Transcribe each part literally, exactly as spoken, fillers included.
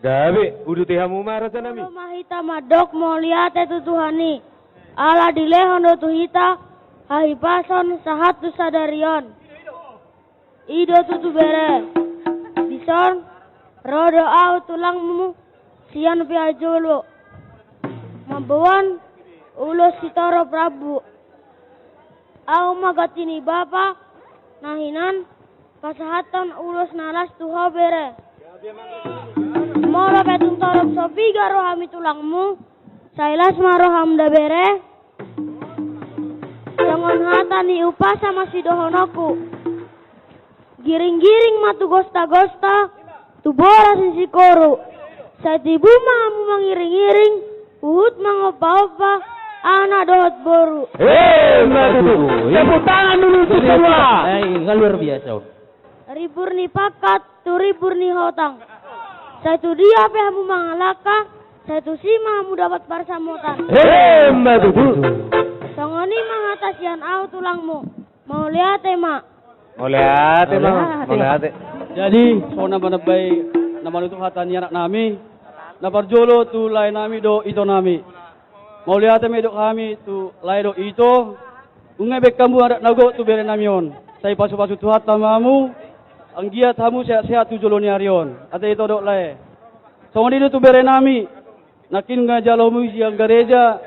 Gabe, uduti hamu ma, raja nami. Olo ma hita mandok mauliate tu Tuhan i, ala dilehon do tu hita hahipason sahat tu sadari on. I do tutu bere, dison ro do ahu tulangmu sian pihak jolo, mamboan ulos sitorop rambu. Ahu ma ganti ni bapa na hinan pasahathon ulos na las tu ho, bere. Molo pe tung torop so piga rohami tulangmu, sai las ma roham da, bere. Songon hata ni umpasa ma sidohononku: Giring-giring ma tu gosta-gosta, tu boras ni sikoru. Sai tibu ma hamu mangiring-iring, huhut mangompa-ompa anak dohot boru. Emma tutu. Tepuk tangan dulu untuk semua. Eh, nggak luar biasa, Om. Ribur ni pangkat tu ribur ni hotang. Sai tu dia pe hamu mangalangka, sai tusi ma hamu dapot parsamotan. Emma tutu. Songon i ma hata sian ahu tulangmu. Mauliate ma. Mauliate ma. Mauliate. Mauliate. Jadi, songon na manambai na manutup hata ni anak nami, na parjolo tu lae nami dohot ito nami. Mauliate ma didok hami tu lae dohot ito. Nunga dibaen hamu adat na gok tu bere nami on. Sai pasu-pasu Tuhanta ma hamu, anggiat hamu sehat-sehat tu jolo ni ari on. Ate ito dohot lae. Songon i do tu bere nami. Nangkin nunga jalo hamu sian gareja,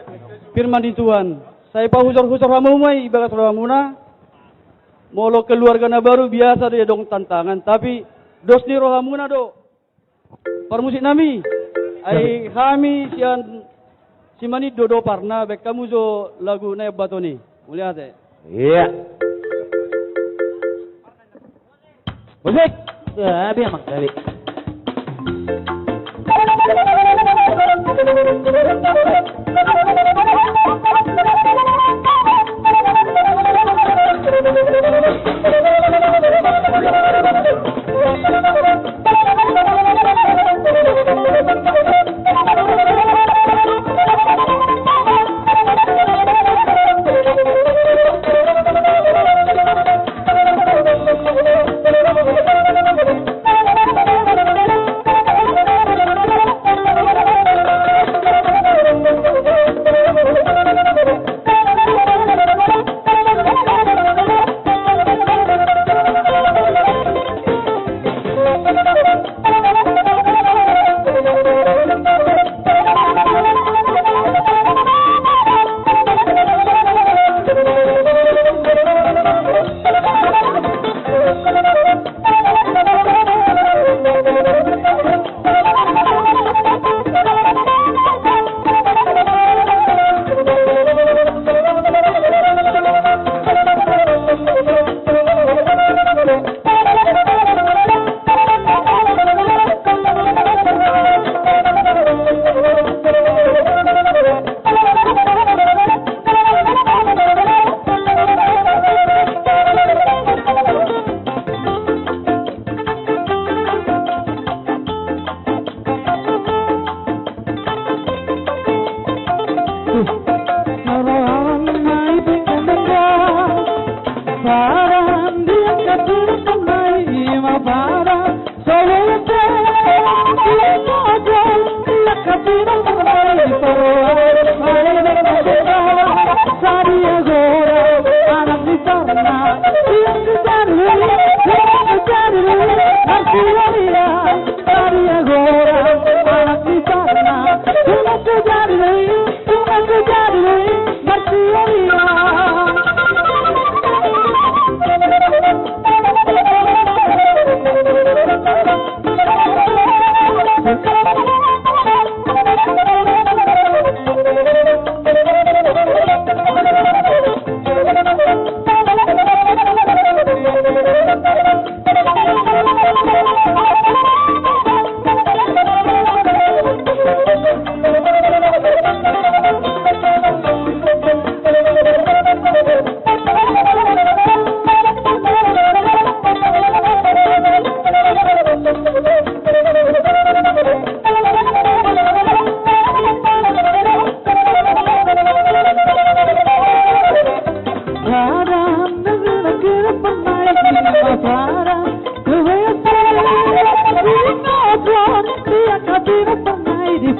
firman ni Tuhan. Sai pahusor-husor hamu ma i bagas rohamuna. Molo keluarga na baru biasa do i adong tantangan, tapi dos ni rohamuna do. Parmusik nami, ai hami sian Simanindo do parna, baen hamu jo lagu Naeng Baton i. Mauliate. Iya. Musik. Ya, biar Mang Dali.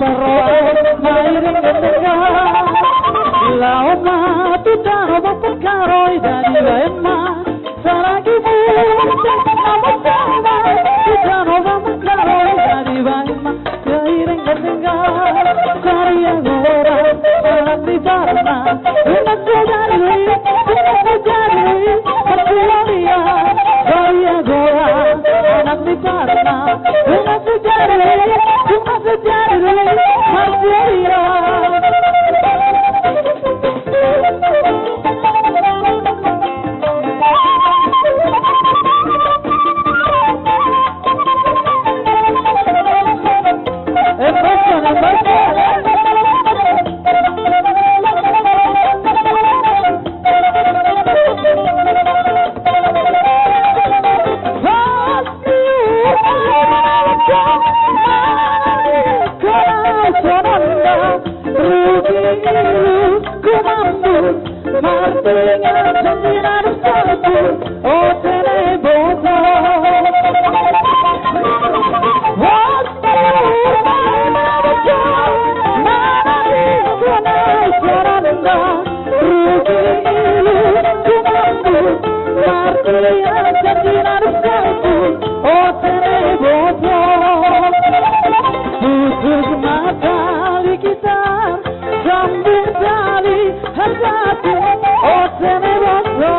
Roha ma i denggan-denggan, laho ma tu tano Batak Karo, i dadi baen ma saragi muse na muse ma tu tano Batak Karo, i dadi baen ma. Ia i denggan-denggan, Saria Gora, anak ni Parna, unang so jadi, unang so jadi, martua ia. Saria Gora, anak ni Parna, unang so jadi, unang so jadi, martua ia. Rugi ilu ku mambur, martingan janji na dosa ku, o tene boto. Waktu mana boto, mana di kona saranda, rugi ilu ku mambur, martingan janji na dosa ku, o tene boto. Putus ma tali gitar, sambung tali hajatu, o tene boto.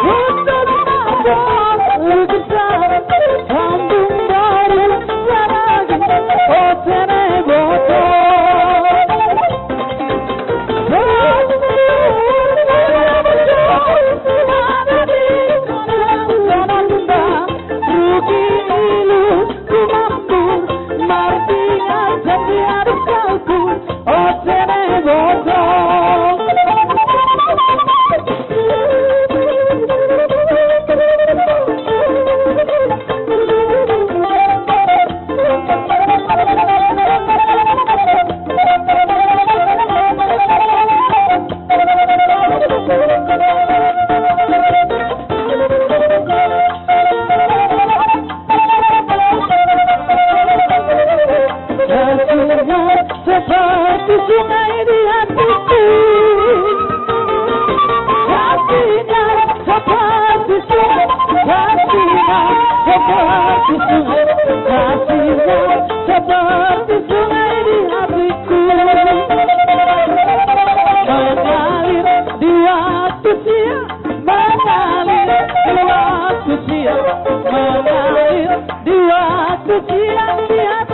Putus ma tali gitar, sambung tali hajatu, o tene boto. Rugi ilu ku mambur, martingan janji na dosa ku, o tene boto. Kasihnya seperti sungai di hatiku. Kasihnya seperti sungai, kasihnya seperti sungai, kasihnya seperti sungai di hatiku. Mengalir di waktu siang, mengalir di waktu siang, mengalir di waktu siang di hatiku.